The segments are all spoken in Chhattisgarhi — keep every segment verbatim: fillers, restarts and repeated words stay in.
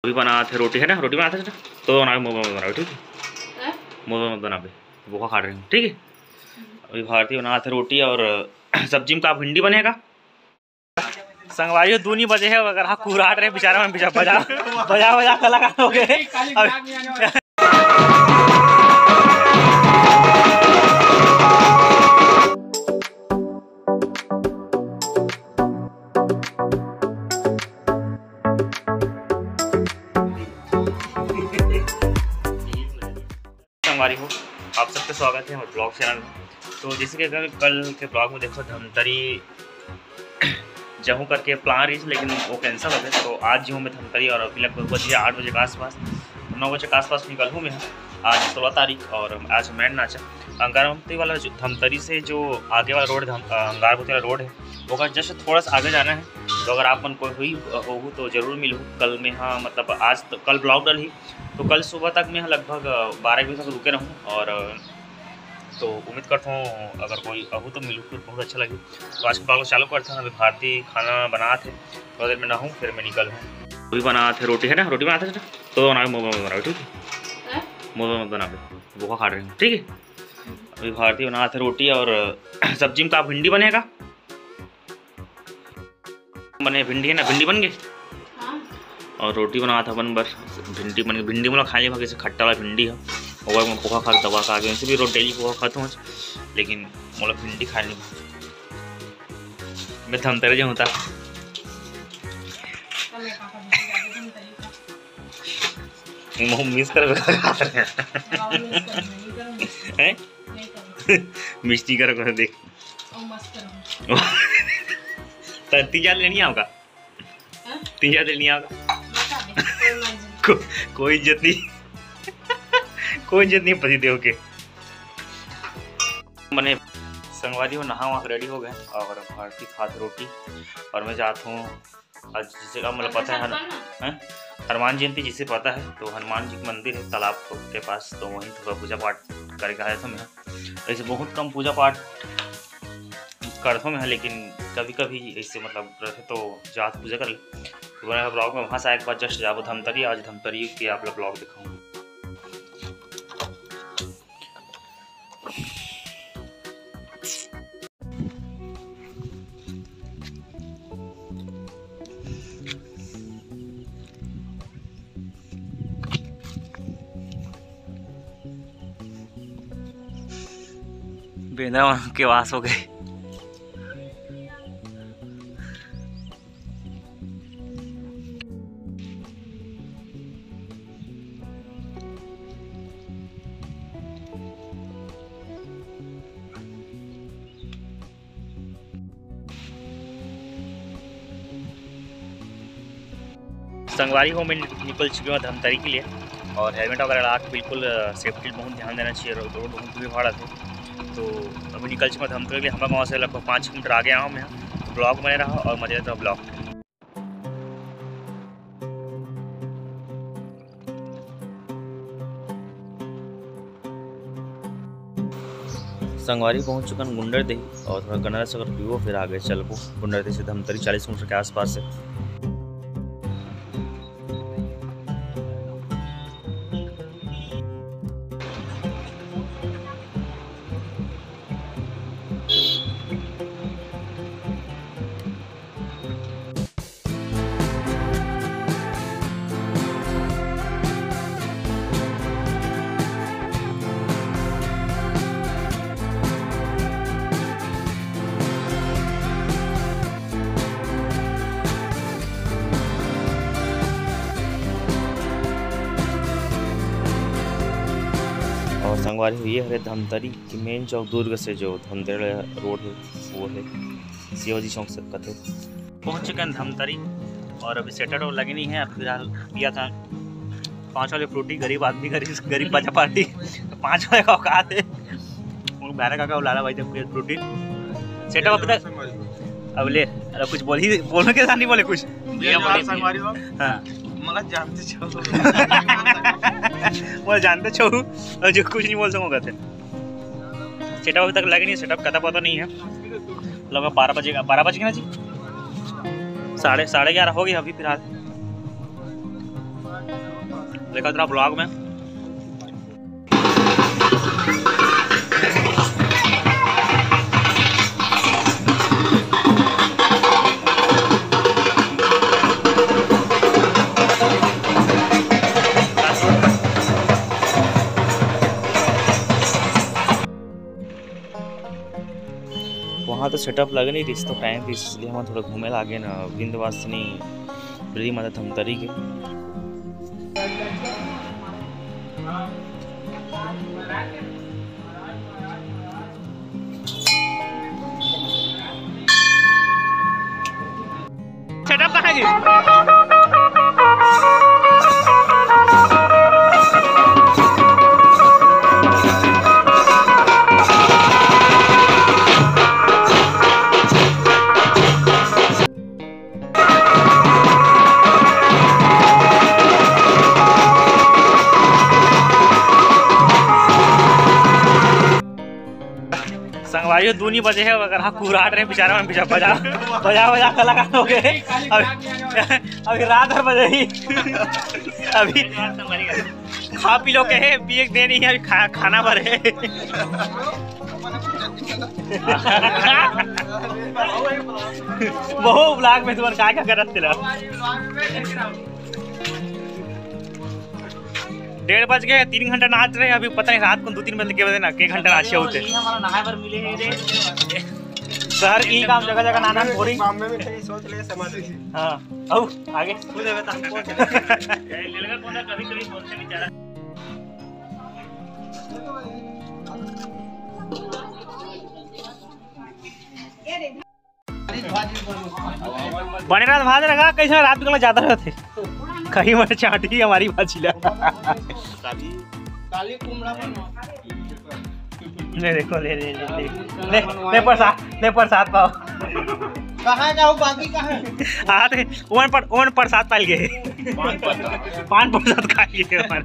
रोटी बनात हे, रोटी हे ना, रोटी बनात हे ना, तो बनाबे, मोमो मत बनाबे, ठीक है? हैं? मोमो मत बनाबे, भूखा खा रहे हैं, ठीक है? अभी भारती बनात हे रोटी और सब्जी में का भिंडी बने हे का? संगवारी हो, दू नहीं बजे हे, अगर हाँ कुराट रहे बेचारा मन, बजा बजा बजा बजा कलाकार हो गए। अब संगवारी हो, आप सबके स्वागत है हमारे ब्लॉग चैनल में। तो जैसे कि अगर कल के ब्लॉग में देखो, धमतरी जहूँ करके प्लान रही, लेकिन वो कैंसिल हो गए। तो आज जहूँ मैं धमतरी और अभी लगभग बज गया आठ बजे के आसपास, नौ बजे के आसपास निकल हूँ मैं। आज सोलह तारीख और आज मैन नाचा। अंगारबत्ती वाला जो धमतरी से जो आगे वाला रोड, धम-, अ, अंगारबत्ती वाला रोड है, ओकर जस्ट थोड़ा सा आगे जाना है। तो अगर आप मन कोई हुई होहू तो जरूर मिलहू। कल मैं, हाँ, मतलब आज तो, कल ब्लॉग डलही, तो कल सुबह तक मैं लगभग, अ, बारह बजे तक रुके रहूँ और, अ, तो उम्मीद करता हूँ अगर कोई आहू तो मिलहू, तो बहुत अच्छा लगे। तो आज के ब्लॉग चालू करते हैं। अभी भारती खाना बनात हे, थोड़ा देर में नहाहूँ, फिर मैं निकल हूँ। अभी बनात हे रोटी है ना, रोटी बनात हे ना, तो बनाबे, मोमो मत बनाबे, ठीक है? हैं? मोमो मत बनाबे, भूखा खा रहे हैं, ठीक है? अभी भारती बनात हे रोटी और सब्जी में का भिंडी बने हे का? बने भिंडी है ना, भिंडी बन गई। हाँ। और रोटी बनात हे अपन बर, भिंडी बन गई। भिंडी मोला खाए नहीं भागे, खट्टा वाला भिंडी है। और मैं पोहा खा के दवा खा के, वैसे भी रोज डेली पोहा खाता हूँ, लेकिन मोला भिंडी खाए नहीं भागे। मैं धमतरी जाऊँ था। मैं मिस कर हैं? मिस नहीं कर देख। ओ, मस्त रहो। त तीन चार लेनी है आपका? हाँ? तीन चार लेनी है आपका? बता दे, कोई मर्जी। को-, कोई इज्जत नहीं। कोई इज्जत नहीं पति देव के। मने संगवारी हो, नहा वहा के रेडी हो गए और भारती खात रोटी और मैं जात हूँ। आज जैसे का मतलब पता है, हनु-, हैं? हनुमान जयंती जिसे पता है, तो हनुमान जी का मंदिर है तालाब के पास, तो वहीं थोड़ा पूजा पाठ करके आया था मैं। ऐसे बहुत कम पूजा पाठ करथों मैं, लेकिन कभी कभी ऐसे मतलब रहे तो जात पूजा कर ले। तो बने ब्लॉग में वहाँ से आए के बाद जस्ट जाबो धमतरी, आज धमतरी के आप लोग ब्लॉग दिखाऊँ। बेंदरा मन के वास हो गए। संगवारी हो, मैं निकल चुके हूँ धमतरी के लिए और हेलमेट वगैरह लगा के बिल्कुल, अ, सेफ्टी बहुत ध्यान देना चाहिए। रो-, रोड बहुत भीड़ भाड़ है, तो अभी निकल चुके हूँ धमतरी के लिए। हमारे गाँव से लगभग पाँच किलोमीटर आगे आया हूँ मैं। तो ब्लॉग बने रहा और मजे लेते रहो ब्लॉग। संगवारी पहुंच चुकन गुंडरदेही और थोड़ा गन्ना रस अगर पीबो, फिर आगे चलबो। गुंडरदेही से धमतरी चालीस किलोमीटर के आसपास है। और संगवारी हो, ये हरे धमतरी के मेन चौक, दुर्ग से जो धमतरी रोड है, वो है शिवाजी चौक से कथे। पहुंच चुके हैं धमतरी और अभी सेटअप लगे नहीं है। अभी फिलहाल पिया था पाँच वाले फ्रूटी, गरीब आदमी, गरीब, गरीब बच्चा पार्टी, तो पाँच वाले का औकात है। उन बारह का, का लाला भाई जब पिया फ्रूटी सेटअप अभी तक। अब ले, अब कुछ बोल ही, बोलने के साथ नहीं बोले कुछ। भैया, बोले संगवारी हो। हाँ। मला जानते छो। वो जानते छो, और जो कुछ नहीं बोल सकोगे थे। सेटअप अभी तक लगे नहीं, सेटअप का पता नहीं है। लगभग बारह बजेगा, बारह बज गए ना जी, साढ़े, साढ़े ग्यारह हो गए अभी फिलहाल। देखत रहा ब्लॉग में। वहाँ तो सेटअप लगे नहीं रिस, तो टाइम रिस, इसलिए हम थोड़ा घूमे लागे ना विंध्यवासिनी ब्रज माता धमतरी के। सेटअप कहाँ है जी? संगवारी हो, दू नी बजे हे, अगर हाँ कुराट रहे बेचारा मन, बजा बजा बजा बजा कलाकार हो गए। अभी, अभी रात भर बजे ही, अभी खा पी लो के हे, पिए के दे नहीं है, अभी खा, खाना भर है। बहुत ब्लॉग में तुमन का का करत तेरा। डेढ़ बज गए, तीन घंटा नाच रहे, अभी पता नहीं रात को दो तीन बजे के बजे ना के घंटा नाचे होते। ये हमारा नहाए बर मिले हैं रे। शहर की काम जगह जगह नाना बोरिंग। बॉम्बे में थे, सोच ले, समझ ले। हाँ, आओ आगे। खुद है, बता, पहुंच ले। ये लड़का कौन है, कभी कभी सोचते बेचारा। बने रात भात रखा, कैसे रात को ज्यादा रहते। कहीं मत चाटी हमारी भाजी ला। काली, काली कुमड़ा बनो। ले देखो, ले, ले, ले, ले। ले, ले प्रसाद, ले प्रसाद पाओ। कहाँ जाओ, बाकी कहाँ है? हाँ, तो ओमन पर, ओमन प्रसाद पाल गए। पान प्रसाद। पान प्रसाद खा लिए ओमन।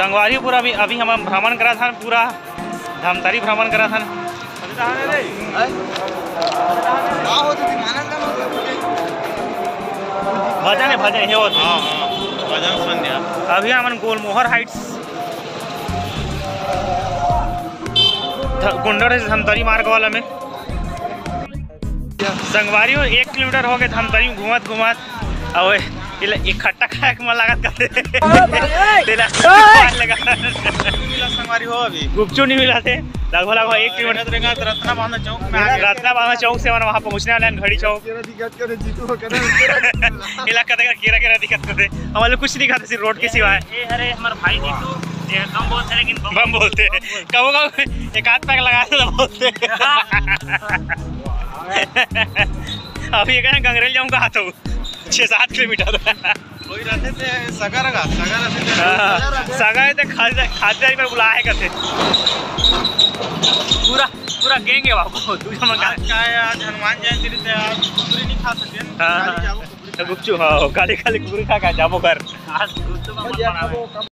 संगवारी, पूरा अभी, अभी हम भ्रमण करत हन, पूरा धमतरी भ्रमण करत हन। भजन है, भजन है, वो हाँ, हाँ, भजन संध्या। अभी हमन गोलमोहर हाइट्स, ध-, कुंडर से धमतरी मार्ग वाला में। संगवारी हो, एक किलोमीटर हो गए धमतरी में घूमत घूमत। अब ये ले, एक खट्टा खाए के मन लागत करते। तेला पान लगा। मिला संगवारी हो अभी। गुपचुप नहीं मिला थे। लगभग, लगभग एक किलोमीटर। रत्ना बांधा चौक में आ गए। रत्ना बांधा चौक से मन वहाँ पहुँचने वाले हैं, घड़ी चौक। केरा दिखत करे जीतू हो, केरा। इलाका तक केरा, केरा दिखत करे। हमारे कुछ नहीं खाते, सिर्फ रोड के सिवाय। ए, अरे, हमारे भाई जीतू, ये कम बोलते हैं, लेकिन बम बम बोलते हैं। कबो कबो एक आध पैक लगा दे तो बोलते हैं। अभी ये कहें गंगरेल जाऊंगा तो छः सात किलोमीटर। कोई रहते थे सगा रगा, सगा रहते थे। हाँ, सगा है तो खाद-, खाद जाई पर बुला है कहते। पूरा पूरा गैंग है बाबू, दू झन मन का। आज का है, आज हनुमान जयंती रहिथे, आज कुरकुरे नहीं खा सके। हाँ, हाँ। तो गुपचुप, हाँ, काली काली कुरकुरे खा के जाबो घर। आज गुपचुप अपन बनावे।